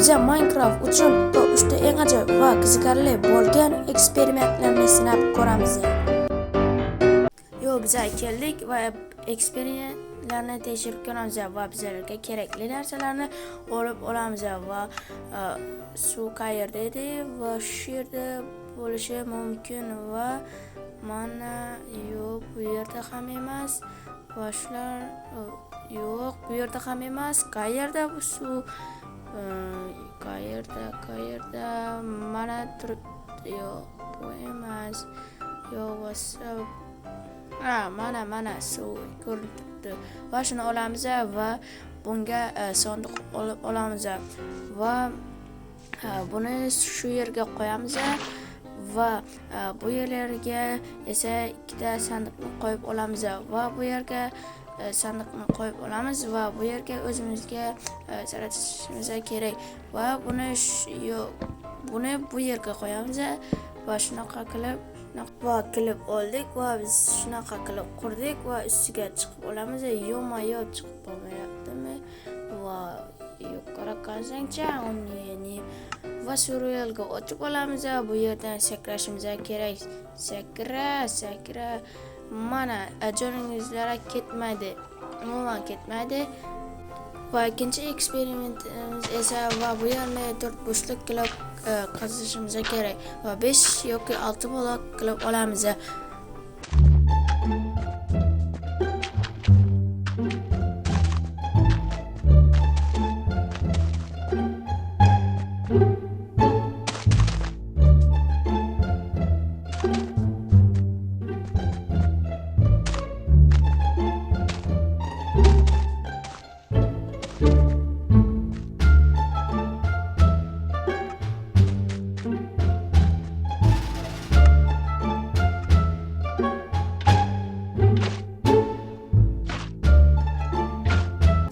Biza Minecraft uchun top 3 ta eng ajoyib va qiziqarli bo'lgan eksperimentlarni sinab ko'ramiz. Yo, biza keldik va eksperimentlarni tekshirib ko'ramiz va bizlarga kerakli narsalarni olib olamiz va suv qayerda edi va shu yerda bo'lishi mumkin va mana yo'q, bu yerda ham emas va shular yo'q, bu yerda ham emas. Qayerda bu suv? Qayerda? Mana turibdi. Yo'q, bu emas. Yo'q, mana suv ko'rinib turibdi va shuni olamiz va bunga sandiq olib olamiz va buni shu yerga qo'yamiz va bu yerlarga esa ikkita sandiqni qo'yib olamiz va bu yerga sandiqni qo'yib olamiz va bu yerga o'zimizga saratishimiz kerak va buni buni bu yerga qo'yamiz va shunaqa qilib va qilib oldik va biz shunaqa qilib qurdik va ustiga chiqib olamiz. Yo'ma-yo chiqib bo'lmayaptimi? Va yuqori qolsangcha uni va surrealga o'tib olamiz. Bu yerdan sakrashimiz kerak. Sakra. Mana joningizlar ketmaydi. Umuman ketmaydi. Va ikkinchi eksperimentimiz esa va bu yerni 4 bo'shliq qilib qazishimiz kerak va 5 yoki 6 blok qilib olamiz.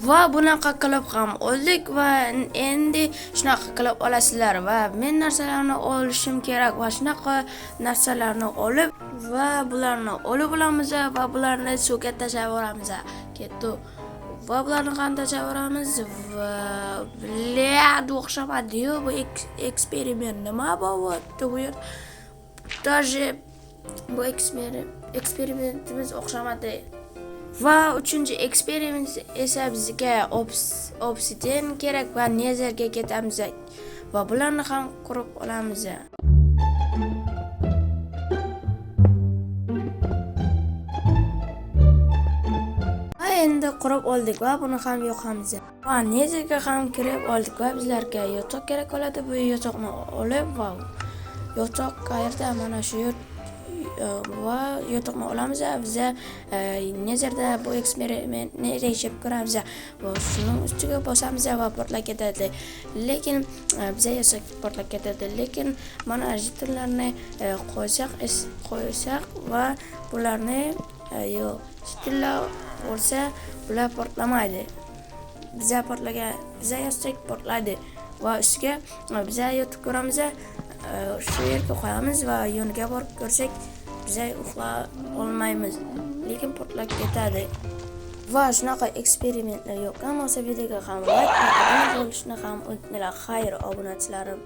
Va bunaqa qilib ham oldik va endi shunaqa qilib olasizlar va men narsalarni olishim kerak va shunaqa narsalarni olib va bularni olib olamiz va bularni suvga tashlab yuboramiz. Ketdi. Va bularni ham tashlab yuboramiz va o'xshamadi-yu bu eksperiment nima bo'lyapti bu yer? Даже bu eksperimentimiz o'xshamadi. Va uchinchi eksperiment esa bizga obsidian kerak va Netherga ketamiz va bularni ham qurib olamiz. Va endi qurib oldik va buni ham yoqamiz. Va Netherga ham kirib oldik va bizlarga yotoq kerak bo'ladi. Bu yotoqni olib va yotoq qayerda? Mana shu yer va yotoqni olamiz. Biza Netherda bu eksperimentni tekshirib ko'ramiz va shuning ustiga bosamiz va portlab ketadi. Lekin biza yasak portlab ketadi. Lekin mana jitillarni qo'ysak va bularni yo'q, jitillar bo'lsa bular portlamaydi. Biza portlagan, biza yasak portlaydi va ustiga biza yotib ko'ramiz. Shu yerga qo'yamiz va yoniga borib ko'rsak biza uxla olmaymiz, lekin portlab ketadi. Va shunaqa eksperimentlar yoqqan bo'lsa videoga ham like va obuna bo'lishni ham unutmanglar. Xayr, obunachilarim.